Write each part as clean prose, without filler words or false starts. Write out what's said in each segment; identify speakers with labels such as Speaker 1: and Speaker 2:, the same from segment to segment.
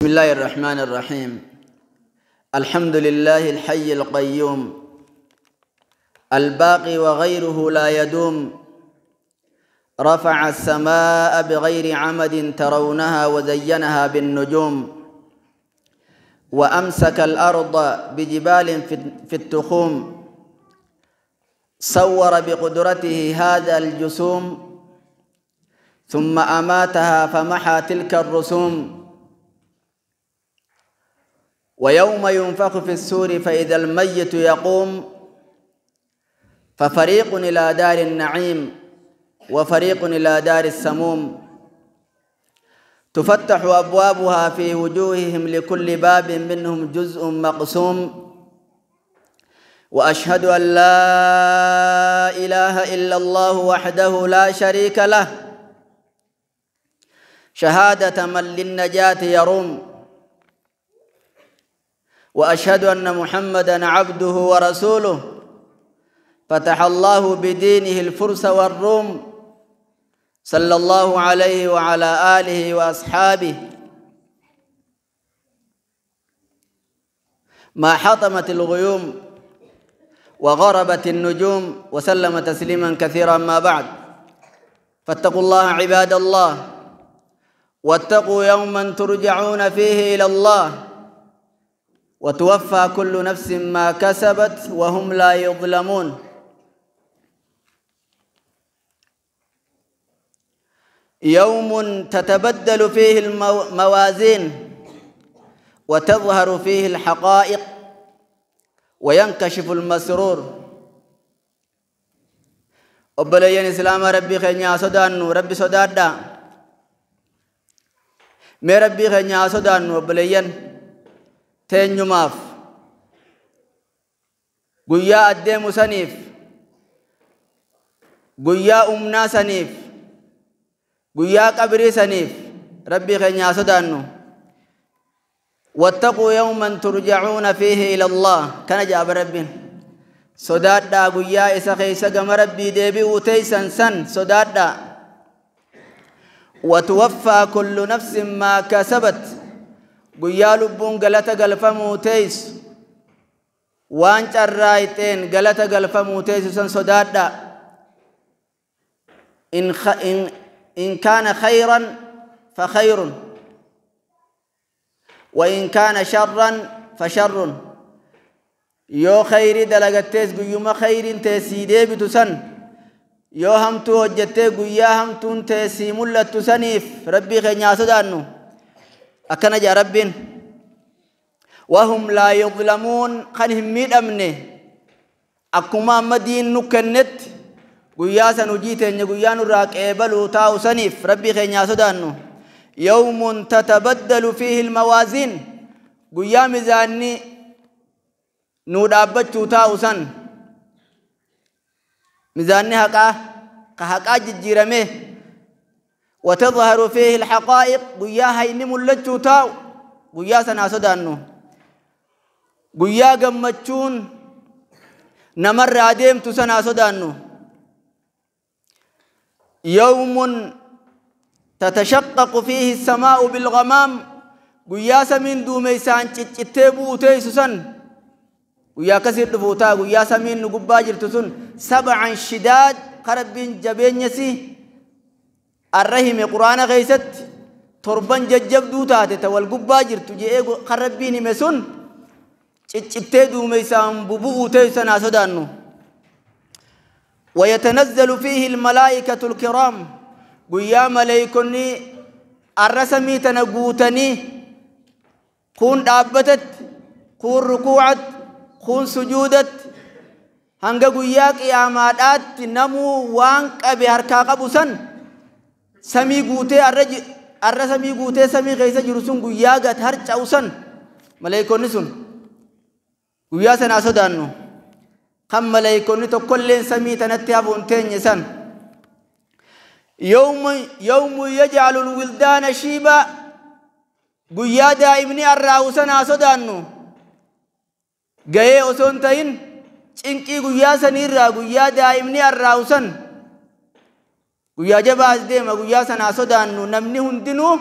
Speaker 1: بسم الله الرحمن الرحيم. الحمد لله الحي القيوم الباقي وغيره لا يدوم، رفع السماء بغير عمد ترونها وزينها بالنجوم، وأمسك الأرض بجبال في التخوم، صور بقدرته هذا الجسوم، ثم أماتها فمحى تلك الرسوم. ويوم ينفخ في السور فإذا الميت يقوم، ففريق إلى دار النعيم وفريق إلى دار السموم. تفتح أبوابها في وجوههم لكل باب منهم جزء مقسوم. وأشهد أن لا إله إلا الله وحده لا شريك له، شهادة من للنجاة يروم. وأشهد أن محمدًا عبده ورسوله، فتح الله بدينه الفرس والروم، صلى الله عليه وعلى آله وأصحابه ما حطمت الغيوم وغربت النجوم، وسلم تسليما كثيرا. ما بعد، فاتقوا الله عباد الله، واتقوا يوما ترجعون فيه إلى الله، وتوفى كل نفس ما كسبت وهم لا يظلمون. يوم تتبدل فيه الموازين وتظهر فيه الحقائق وينكشف المسرور. Obboleeyyan Islaama, Rabbii keenya sodaannu, Rabbi sodaadha. Mee Rabbii keenya sodaannu obboleeyyan. Teenyumaaf guyyaa addeemu saniif, guyyaa umnaa saniif, guyyaa qabrii saniif Rabbii keenya sodaannu. واتقوا يوما ترجعون فيه إلى الله. كان جاب ربي sodaadhaa guyyaa isa keessa gama Rabbii deebi'uu teeysan san sodaadhaa. وتوفى كل نفس ما كسبت، guyyaa lubbuun galata galfamuu teessu, waan carraayxeen galata galfamuu teessu san sodaadha. إن كان خيرا فخير وإن كان شرا فشر. Yoo khayrii dalagattees guyyuma khayriin teessii deebitu san, yoo hamtuu hojjettee guyyaa hamtuun teessii mul'attu saniif Rabbii keenyaa sodaannu. Akkana jaa Rabbiin: وهم لا يظلمون, kan hin miidhamne. Akkuma amma diin nu kennetti guyyaa san hojii teenya guyyaa nurraa qeebaluu taa'u saniif Rabbii keenyaa sodaannu. يوم تتبدل فيه الموازين, guyyaa mizaanni nuu dhaabbachuu taa'u san, mizaanni haqaa ka haqaa jijjiirame. وتظهر فيه الحقائق, guyyaa hayni mul'achuu taa'u guyyaa sanaa sodaannu. Guyyaa gammachuun namarraa deemtu sanaa sodaannu. يوم تتشقق فيه السماء بالغمام, guyyaa samiin duumeysaan ciccittee bu'u teessu san, guyyaa akkasii dhufuutaa, guyyaa samiin nu gubbaa jirtu sun سبعا شداد, ka Rabbiin jabeenyasi arra hime Quraana keessatti, torban jajjabduu taate ta wal gubbaa jirtu je'ee kan Rabbiin hime sun ciccittee duumeysaan bubu'uu teessu sanaa sodaannu. ويتنزل فيه الملائكة الكرام, guyyaa maleeykonni arra samii tana guutanii, kuun dhaabbatatti, kuun rukuucatti, kuun sujuudatti, hanga guyyaa qiyaamaadhaatti namuu waan qabe harkaa qabu san samii guutee arra samii guutee samii keessa jiru sun guyyaa gad harca'u san maleeykonni sun guyyaa sanaa sodaannu. Kan maleeykonni tokkolleen samii tanatti hafuun teenye san. يوم يجعل الولدان شيبا, guyyaa daa'imni arraa'u sanaa sodaannu. Ga'ee osoo hin ta'in cinqii guyyaa saniirraa guyyaa daa'imni arraa'u san guyyaa jabaas deema, guyyaa sanaa sodaannu. Namni hundinuu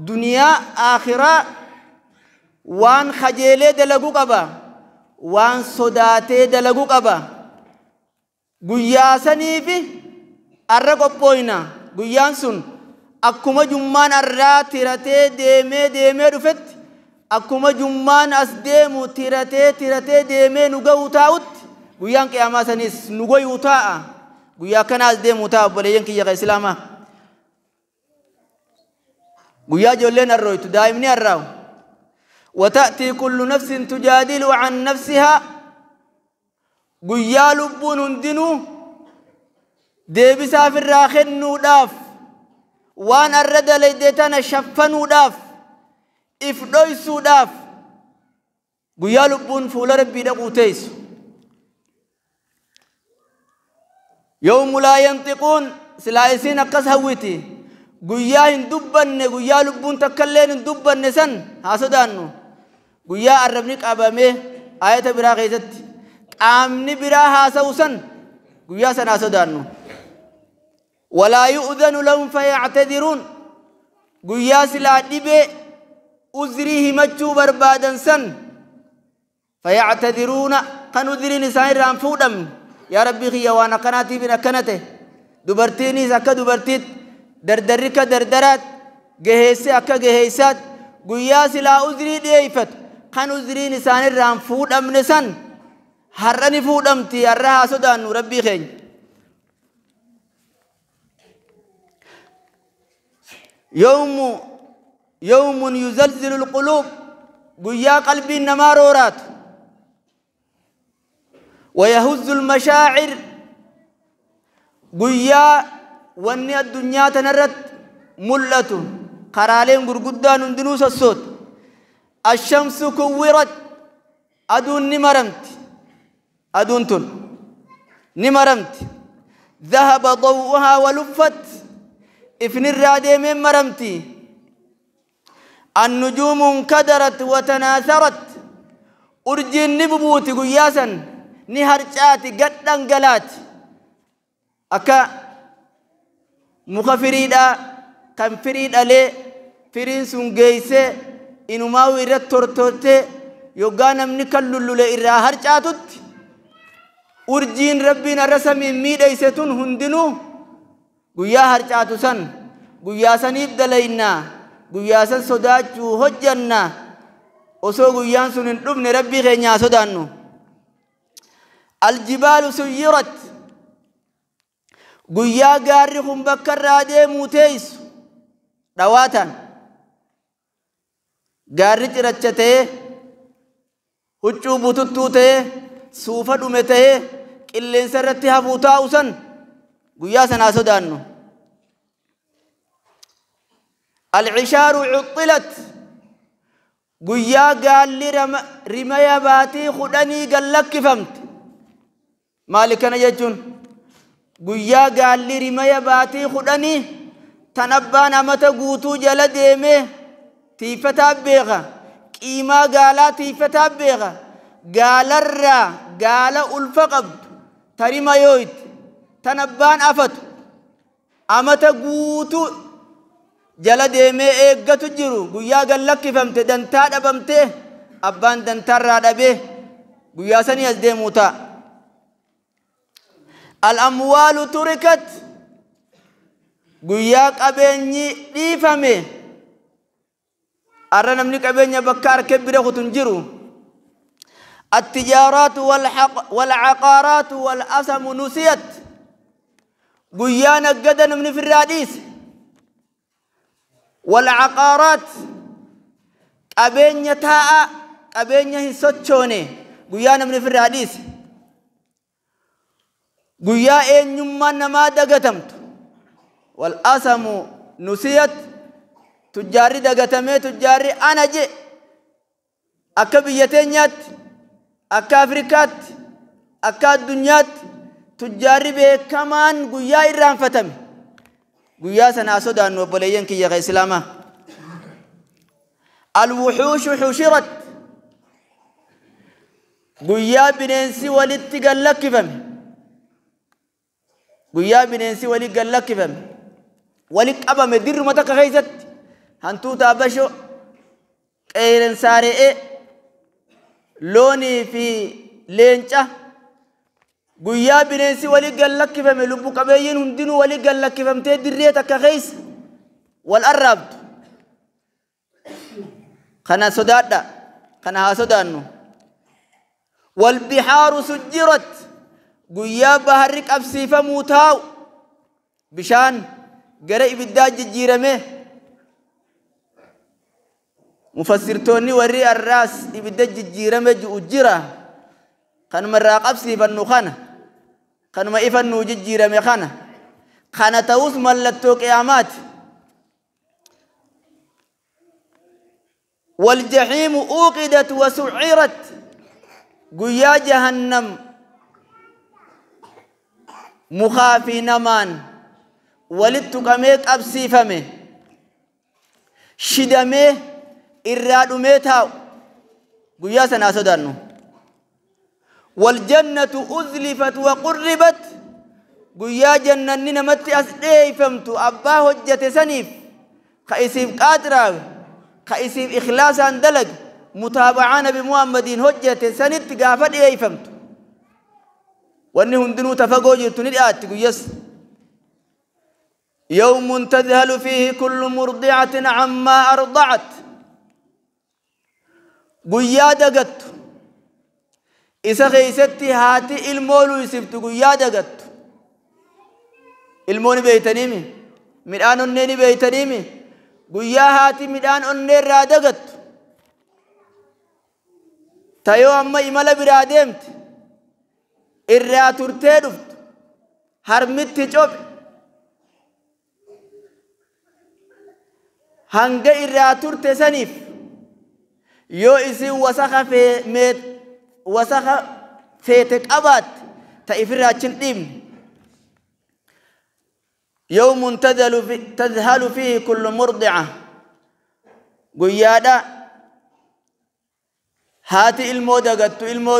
Speaker 1: duniyaa aakhiraa. Waan khajeelee dalaguu qaba. Waan sodaatee dalaguu qaba. Guyyaa saniifi arra qophooyna. Guyyaan sun akkuma jummaan arraa tiratee deemee deemee dhufetti, akkuma jummaan as deemu tiratee tiratee deemee nu ga'uu taa'utti, guyyaan qiyaamaa saniis nu goyuu taa'a. Guyyaa akkana as deemu taa'a obboleeyyan kiyya ka islaamaa. Guyyaa ijoolleen arrooytu, daa'imni arraawu. وتأتي كل نفس تجادل عن نفسها. Guyyaa lubbuun hundinuu deebisaaf irraa kennuudhaaf, waan arra dalayde tana shaffanuudhaaf, if dhoysuudhaaf, guyyaa lubbuun fuula rabbii dhaquu teessu. يوم لا ينطقون. Silaa isiin akkas hawwiti. Guyyaa hin dubbanne, guyyaa lubbuun takkalleen hin dubbanne san haa sodaannu. Guyyaa arrabni qabamee ayata biraa keessatti qaamni biraa haasa'u san, guyyaa san haa sodaannu. ولا يؤذن لهم فيعتذرون. Guyyaa silaa dhibee uzrii himachuu barbaadan san, فيعتذرون, kan uzriin isaan irraan fuudhamne. Yaa rabbii kiyya, waan akkanaatiif hin akkana ta'e. Dubartiinis akka dubartiitti, dardarri akka dardaraatti, gaheessi akka gaheessaatti, guyyaa silaa uzrii dhiyeeffatu kan uzriin isaan irraan fuudhamne san har'a ni fuudhamti. Har'a haa sodaannu rabbii keenya. يوم يوم يزلزل القلوب. Guyyaa qalbiin namaa rooraatu. ويهز المشاعر. Guyyaa wanni addunyaa tanarratti mul'atu, karaaleen gurguddaan hundinuu sossootu. الشمس كورت. Aduun ni maramti. Aduun tun ni maramti. ذهب ضوءها ولفت. Ifni irraa deemeen maramti. النجوم انكدرت وتناثرت. Urjiin ni bubuuti guyyaa san, ni harcaati, gad dhangalaati. Akka muka firiidhaa kan firii dhalee, firiin sun geeysee inumaa irratti tortortee, yoggaa namni kan lullule irraa harcaatutti, urjiin rabbiin arra samiin miidheyse tun hundinuu guyyaa harcaatu san, guyyaa saniif dalaynaa, guyyaa san sodaachuu hojjannaa. Osoo guyyaan sun hin dhufne rabbii keenyaa sodaannu. الجبال سيرت. Guyyaa gaarri kun bakka irraa deemuu teessu dhawaataan gaarri ciracha ta'ee, huccuu bututtuu ta'ee, suufa dhume ta'ee qilleensa irratti hafuu taa'u san, guyyaa sanaa sodaannu. العشار عطلت. Guyyaa gaalli rimaya baatii 10 gallakkifamte. Maali kana jechuun? Guyyaa gaalli rimaya baatii 10 tan abbaan amata guutuu jala deemee tiifataa beeka, qiimaa gaalaa tiifataa beeka, gaalarraa gaala ulfa qabdu tarima yooyti tan abbaan afatu amata guutuu jala deemee eeggatu jiru, guyyaa gallakkifamte dantaa dhabamte, abbaan dantaarraa dhabee, guyyaa sanii as deemuu ta'a. الأموال تركت. Guyyaa qabeenyi dhiifame. Arra namni qabeenya bakka harka bira kutun jiru. التجارات والعقارات والأسهم نسيت. Guyyaa naggada namni firraa dhiise. والعقارات, qabeenya taa'a, qabeenya hin sochoone, guyyaa namni firraa dhiise. Guyyaa eenyummaan namaa dagatamtu. والأسهم نسيت. Tujjaarri dagatamee, tujjaarri ana je akka biyya teenyaatti, akka Afrikaatti, akka addunyaatti tujjaarri beekamaan guyyaa irraanfatame, guyyaa sanaa sodaannu obboleeyyan kiyya ka islaamaa. الوحوش حشرت. Guyyaa bineensi walitti gallakkifame. Guyyaa bineensi walitti gallakkifame, walitti qabame dirruma takka keessatti, hantuuta abashoo. Qeerransaa re'ee loonii fi leenca guyyaa bineensi walii gallakkifame lubbu qabeeyyiin hundinuu walii gallakkifamtee dirree takka keessa wal arraabdu. Kana sodaadha, kana haa sodaannu. Walbihaaru sujjirat guyyaa baharri qabsiifamuu taa'u bishaan gara ibiddaa jijjiirame. Mufassirtoonni warri arraas ibidda jijjiirame ji'u jira. Kanuma irraa qabsiifannu kana, kanuma ifannuu jijjiirame kana. Kana ta'us mallattoo qiyaamaati. Waljahiimu uuqidat wa sucirat guyyaa jahannam mukaa fi namaan walitti tuqamee qabsiifame shidamee irraa dhumee taa'u guyyaa sanaa sodaannu. Waljannatu uzlifat wa qurribat guyyaa jannanni namatti as dheeyfamtu abbaa hojjate saniif ka isiif qaaxiraawe ka isiif ikhlaasaan dalage mutaabacaa nabi Muhammadiin hojjate sanitti gaafa dhiyeeyfamtu wanni hundinuu tafagoo jirtu ni dhiyaatti guyyas. يوم تذهل فيه كل مرضعة عما أرضعت guyyaa dagattu isa keeysatti haati ilmoo luysiftu guyyaa dagattu. Ilmoo ni beeytaniimi, midhaan onnee ni beeytaniimi. Guyyaa haati midhaan onnee irraa dagattu tayoo amma imala biraa deemte irraa turtee dhuftu harmitti cophe hanga irraa turte saniif yoo isin wasakha feete qabaatte ta ifirraa achin dhiibne. يوم تذهل فيه كل مرضعة guyyaadha haati ilmoo dagattu ilmoo